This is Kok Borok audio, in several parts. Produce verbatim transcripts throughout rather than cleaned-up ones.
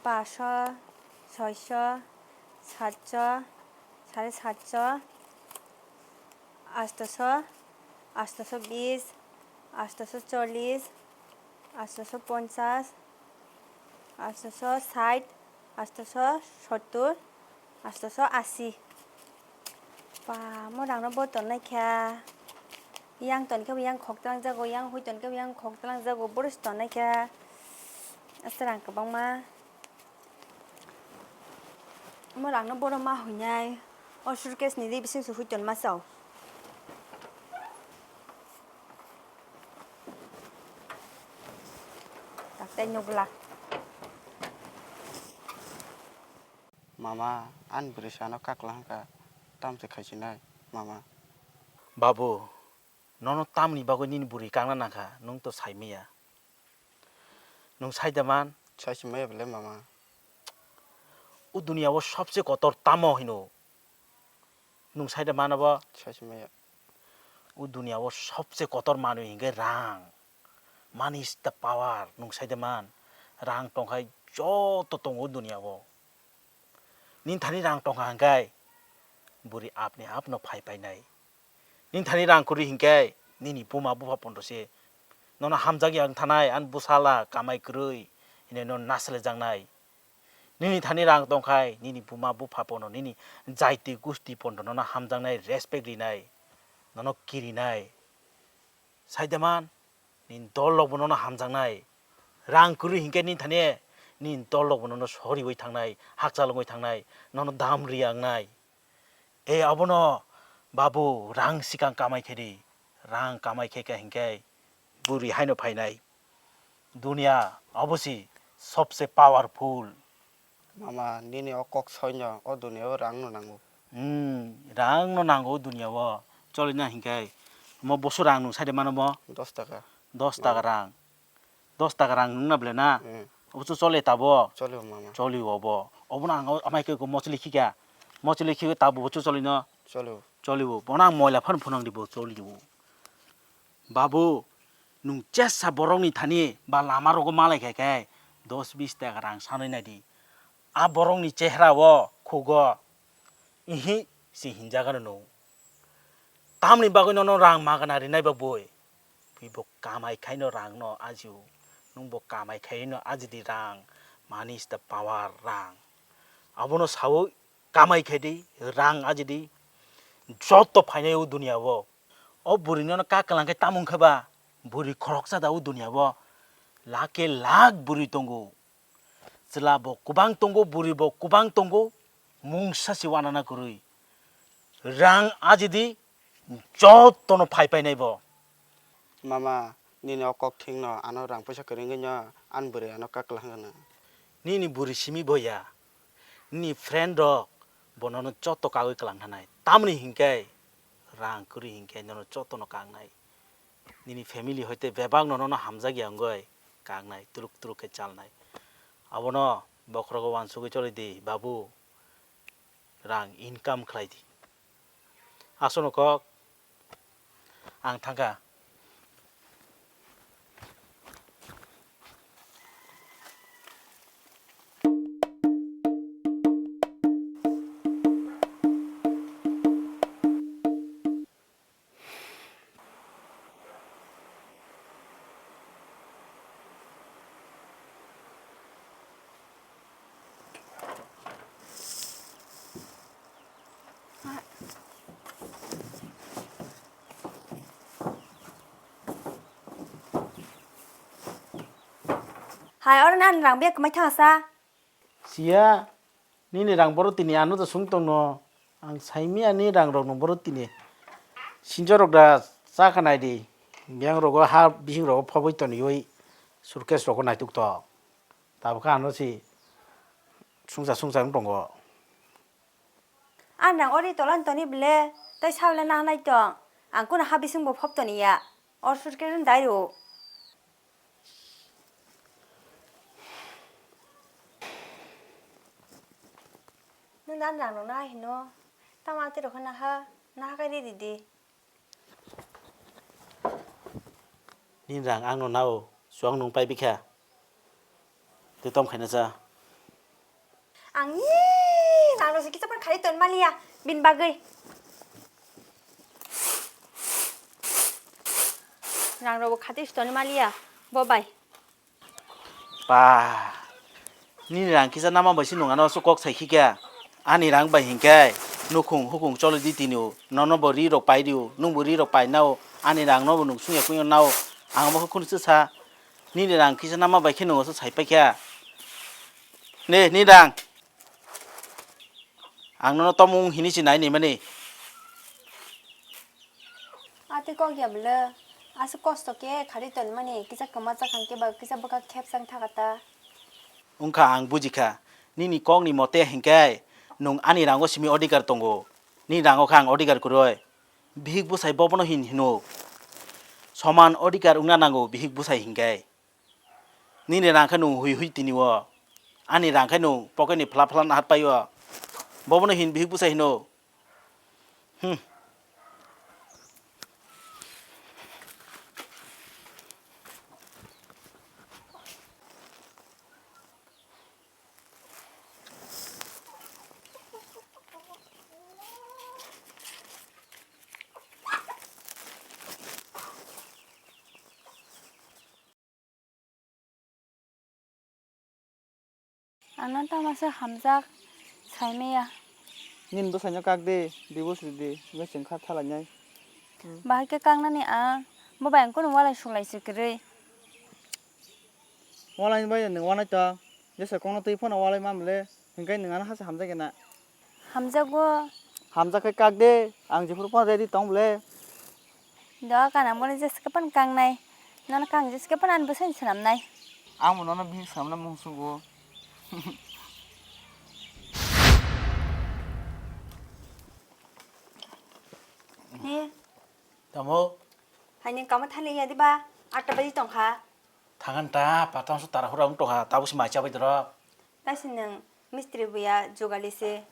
Paso, soiso, satso, sare satso, atso, atso bis, atso chollis, atso ponchas, atso sait, atso sottur, atso asi. Ba, mo rangno bo tongnai kha. Yang ton khe bo yang khok tlang jago, yang hui ton khe bo yang khok tlang jago, boris tongnai kha. Asa rang kwbangma. Mo rangno boro ma huinai. O suitcase ni ri bising su hui ton ma sao. Taktai nugla. Mama, ani bwrwi se ano kakla hwnkha, tamo se khaisinai, mama. Babu, nono tamni bagwi nini bwrwi kakna nangkha, nwng to saimaya. Nwng sai da man? Sai se maya bwle, mama. O duniya o sobse kotor tamo hino? Nwng sai da man abo? Sai se maya. O duniya o sobse kotor manwi hinkhe rang. Money is the power, nwng sai da man? Rang tongkhai joto tongo o duniya o. Nini thani rang tongkha hwnkhe bwrwi apni apno phai painai. Nini thani rang kwrwi hinkhe nini buma bupha pondo se nono hamjakya wng thanai, ani bwsala kamai kwrwi hinwi nono naslajaknai. Nini thani rang tongkhai nini buma bupha pono, nini jaiti gusti pono nono hamjaknai, respect rinai, nono kirinai. Sai da man? Nini dol rok bo nono hamjaknai. Rang kwrwi hinkhe nini thani nini dol rok bo nono soriwi thangnai, hakchal wngwi thangnai, nono dam riya wngnai. E abono babu, rang sikang kamai khe di. Rang kamai khe khe hinkhe bwrwi haino phainai. Duniya obo si sobse powerful. Mama, nini o kok soino, o duniya o rang no nango. Hmm, rang no nango o duniya o. Choli na hinkhe mo boso rang nwng sai da mano mo? Dos taka. Dos taka rang. Dos taka rang nwng na bwle na? Hmm. Obo chu chole tabo? Choli o, mama. Choli o bo. Obo no ang amai khe mocholi khika. Mocholi khika tabo bo chu choli no? Choli o. Choli o. Bono ang moila phano phunang di bo choli o. Babu, nwng chesa borokni thani ba lama rogo malai khe khe dos bis taka rang sanwi nai di. A borokni chehra o khugo, "Ihi," si hinjagano nwng. Tamni bagwi nono rang magana rinai ba bui? Bui bo kamai khaino rangno ajio. Nwng bo kamai khaino ajidi rang. Money is the power, rang. Abono sawi kamai khe di, rang ajidi. Joto phainai o duniya o. O bwrwi nono kaklang khe tamung khe ba? Bwrwi khoroksa da o duniya o. Lake lak bwrwi tongo. Chwla bo kwbang tongo, bwrwi bo kwbang tongo, mungsa se wanana kwrwi. Rang ajidi jotono phai painai bo. Mama, nini o kok thingno ano rang puisa kwrwngwi no ani bwrwi ano kakla hwnkha na. Nini bwrwi simi bo ya, nini friend rok bo nono joto kagwi kwlang thanai. Tamni hinkhe rang kwrwi hinkhe nono jotono kaknai. Nini family hoite bebak no nono hamjakya wngwi kaknai, turuk turuk khe chalnai. Abono bokhorogo uansugwi choli di, babu, rang income khlai di. Aswkno kok, ang thangkha. Hai, oro nang rang bag kwmai thangsa. Siya, nini rang boro tini ano da sung tongno. Ang saimia ni rang rok no boro tini. Sinjo rok da chakha nai di. Biyang rogo ha bising rogo phobwi toni oi. Suitcase rogo naituk to. Tabukha ano si sungsa sungsa wng tongo. Ang nang ori tolan toni ble, tai saula na nai tong. Ang kuno ha bising bo phop toni ya. Or suitcase dai ro. Nung dan rang no na hino. Tama tiro khana ha, na ha kai di di. Nini rang ang no nao, suang nung pai bikha. Tei tom khaina cha. Ang ni rang rok se kisa phano khari ton maliya bini bagwi. Rang rok bo khati se ton maliya bo bai. Ba, nini rang kisa nama bai se nung ano aswk kok sai khikya? Ani rang bai hinkhe nukhung hukhung choli di tini o, nono bo ri rok pai di o, nung bo ri rok pai na o, ani rang no bo nung sungya kuya na o, ang bo khunu se sa, nini rang kisa nama bai khe nung aswk sai paikha? Ne, ni rang. Ang nono tomung hini si nai ni mani. Ate kok ya bwle. Aswk kosto khe khari ton mani kisa kwma chakang khe ba kisa bwkha khep chang thaka ta. Wngkha ang bujikha. Nini kok ni mote hinkhe nwng ani rango simi odhikar tongo. Ni rango kha ang odhikar kwrwi. Bihik bwsai bobono hin hino. Soman odhikar wngna nango bihik bwsai hinkhe. Nini rang khe nwng hui hui tini o. Ani rang khe nwng pocket ni phla phla nahat pai o. Bobono hin bihik bwsai hino. Hmm. Ano tamo se hamjak saimaya. Nini bwsaino kak di, divorce ridi, wngkhe chwng kha thalainai. Bahai khe kaknani ang, bo bai ang kunu walai suklai se kwrwi. Walai bai nwng wanai to, jesa kokno twi phano walai mamle, hinkhe nwng ano hasa hamjakya na. Hamjakgo. Hamjak khe kak de, ang jephuru phano ready tong bole. Doa kana mole jeske pan kangnai. Nono kang jeske pan an bwsai swnamnai. Ang bo nono bihik swnamna mung sugo. He. Tamo? Haini kamo thani ya diba? Atta baji tongkha. Thangan ta, patang su tara hura wng tongkha, tabo si mai chabai dorok. Taisi nwng mistri buya jugali se.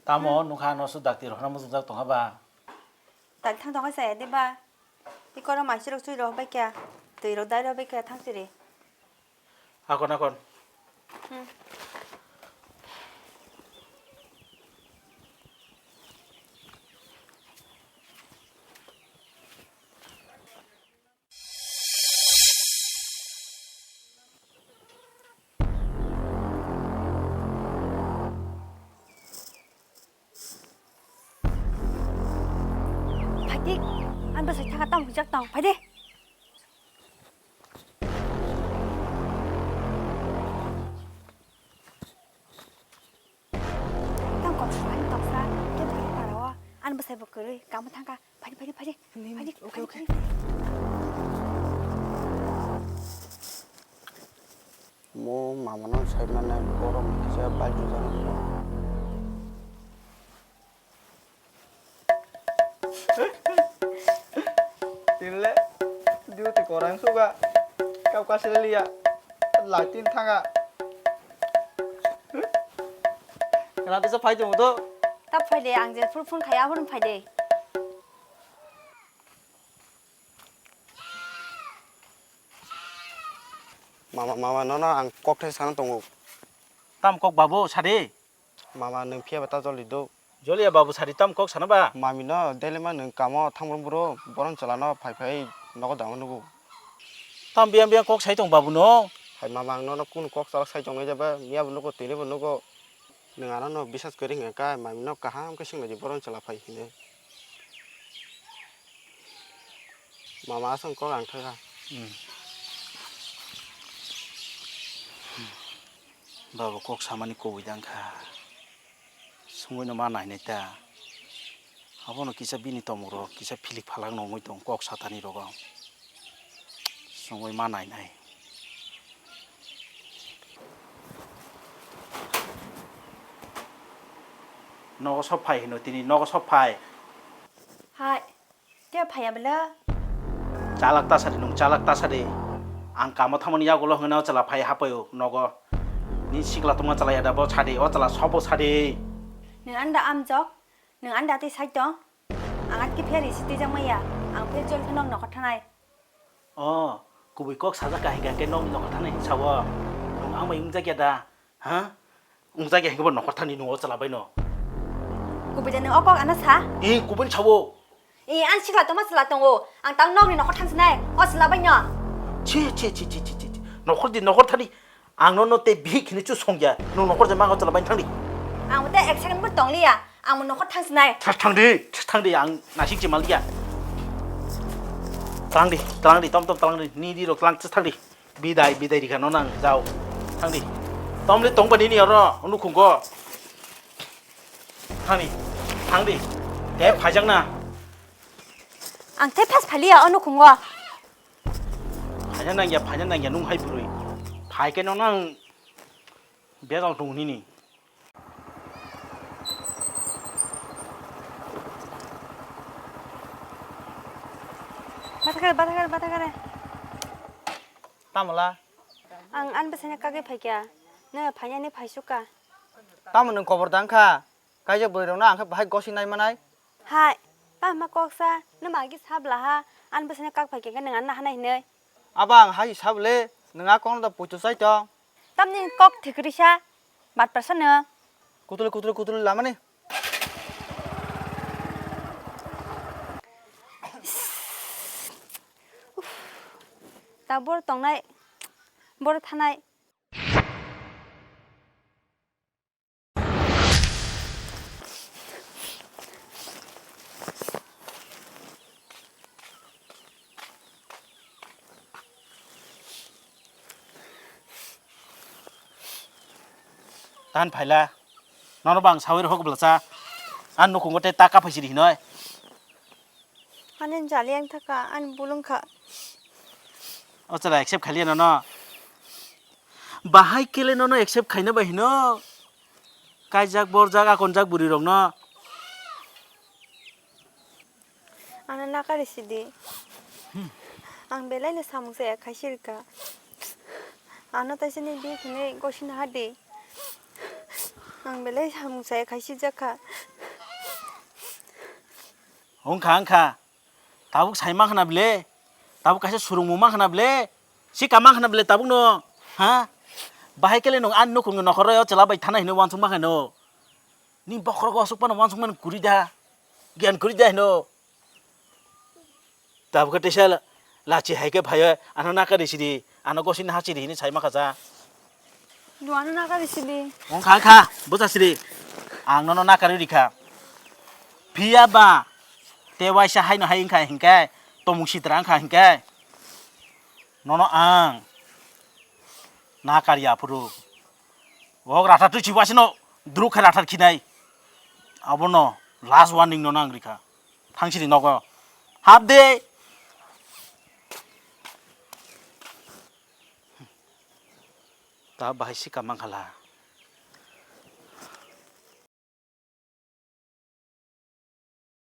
Tamo nukha no su dakti rohorna mujungjak tongkha ba? Tali thang tongkha saya de ba? Ikoro maisi rok chui rok bai kya, twi rok dai rok bai kya thang siri. Akon akon. Hmm. Phaidi, ang bwsai thaka tamo hwnjak tong, phaidi. Tang kok sua ni toksa, kebo kebo para o, ani bwsai bo kwrwi, kamo thangkha, phaidi, phaidi, phaidi, Nini, phaidi, okay, phaidi, okay. Phaidi. Mo mama no sai mane borok ni kisa bai jujak. Tinle, duty korang suga, kau kasih liya, latin thanga. Kana tisa phai tong do? Ta phai de, ang je phul phun khaya, phun phai de. Mama, mama, nono ang kok thai sana tongo. Tam kok babu, sadi? Mama, nwng phiya ba ta joli do. Joliya babu sari tam kok sana ba? Mami no daily ma nwng kamo thang brum brum boron chala no phai phai nogo dama nugo. Tam biyang biyang kok sai tong babu no? Hai mama, ang nono kunu kok chalak sai tong nai jaba, miya bo nugo, tini bo nugo. Nwng ano no bisas kwrwi hwnkha khe mami no kaham khe singlaidi boron chala phai hino. Mama aswk kok ang thangkha. Hmm. Baba kok samani kubui dang kha. Sungui no ma nainai ta. Abono kisa bini tomok rok kisa philik phalak no wngwi tong kok satani rogo. Sungui ma nainai. Nogo sok phai hino tini, nogo sok phai. Hai. Khe phaiya bwle? Chalak ta sadi nwng, chalak ta sadi. Ang kamo thamani yagulo hwnwi no chwla phai hapaio nogo. Ni sikla tongma chwla yada bo sadi, o chwla sobo sadi. Nwng anda amjok, nwng anda tei sai tong. Ang atki pher isi twijak maya, ang pher jol khe nok nokha thanai. O, kubui kok sajak kahai kahai khe nokni nokha thanai hinwi sao. Nwng ang bai wngjakya da, ha? Wngjak ya hwnkhe bo nokhor thani nungo chwla bai no. Kubui jani o kok ano sa? Ih, kubun sawo. Ih, ang sikla tongma chwla tongo. Ang tang nokni nokhor thang sinai. O chwla bai no. Chi, chi, chi. Nokhor di, nokhor thani. Ang no, no te bihik hini chu songya. Nung nokhor je ma chwla bai thang di. Ang te ek second bo tong liya. Ang mo nokhor thang sinai. Thas thang di, thas thang di. Ang nasik chi mal liya. Tlang di, tlang di, tom tom tlang di. Ni di ro tlang thas thang di. Bidai, bidai rikha no nang jao. Thang di. Tom le tong ba nini oro, o nukhungo. Thang di. Thang di. Te phaijakna. Ang te phas phaliya o nukhungo. Phaina nangya, phaina nangya, nung hai bwrwi. Phai khe no nang bejal tong nini. Bathakare, bathakare, bathakare. Tamola? Ang ani bwsaino kagwi phaikha. Nwng phainani phaisukha. Tamo nwng kobor dang kha? Kaijak bwrwirokno ang khe bahai gosing nai manai. Hai, tamo koksa, nwng magi sabla ha, ani bwsaino kak phaikha khe nwng ano nahanai hinwi. Abo ang hai sabole, nwng a kokno da puitu chai tong. Tamni kok thikrisa, bat prasa nwng. Kutuli, kutuli, kutuli lamani. Uff, ta bor tongnai, bor thanai. Tan phaila, nono bang sawi rok bwlacha, an nukhungo tei ta kaphai siri hinoi. Ani jali ang thaka, ani bulung kha. O chwla accept khailiya nono. Bahai kele nono accept khaina bai hino. Kaijak, borjak, akonjak bwrwi rokno. Ano nakari sidi. Ang belai no samung saya khaisi rika. Ano taisa ni bi khini gosi na hadi. Ang belai samung saya khaisi jakha. Wngkha, wngkha. Tabuk sai mankha na bile? Tabuk kaisa surungmung mankha na bile? Sika mankha na bile tabuk no? Ha? Bahai kele nwng ani nukhungni nokhoro chwla bai thana hino uansuk mankha no? Ni bokhorok asuk phano uansuk mani kwrwi da? Giyan kwrwi da hino? Tabuk khe teisa lachi hai khe phaiwi ano nakari sidi, ano gosini hachiri hini sai mankha cha. Duano nakari sidi. Wngkha kha, bwsa sidi. Ang nono nakari rikha. Phiya ba, te waisa haino hai wngkha hinkhe, tomung sitra wngkha hinkhe, nono ang nakari aphuru. Wok rathar twi chibo asino, druk khai rathar khinai. Abono last warning nono ang rikha. Thang sidi nogo. Hap de. Ta bahai sika mankhala.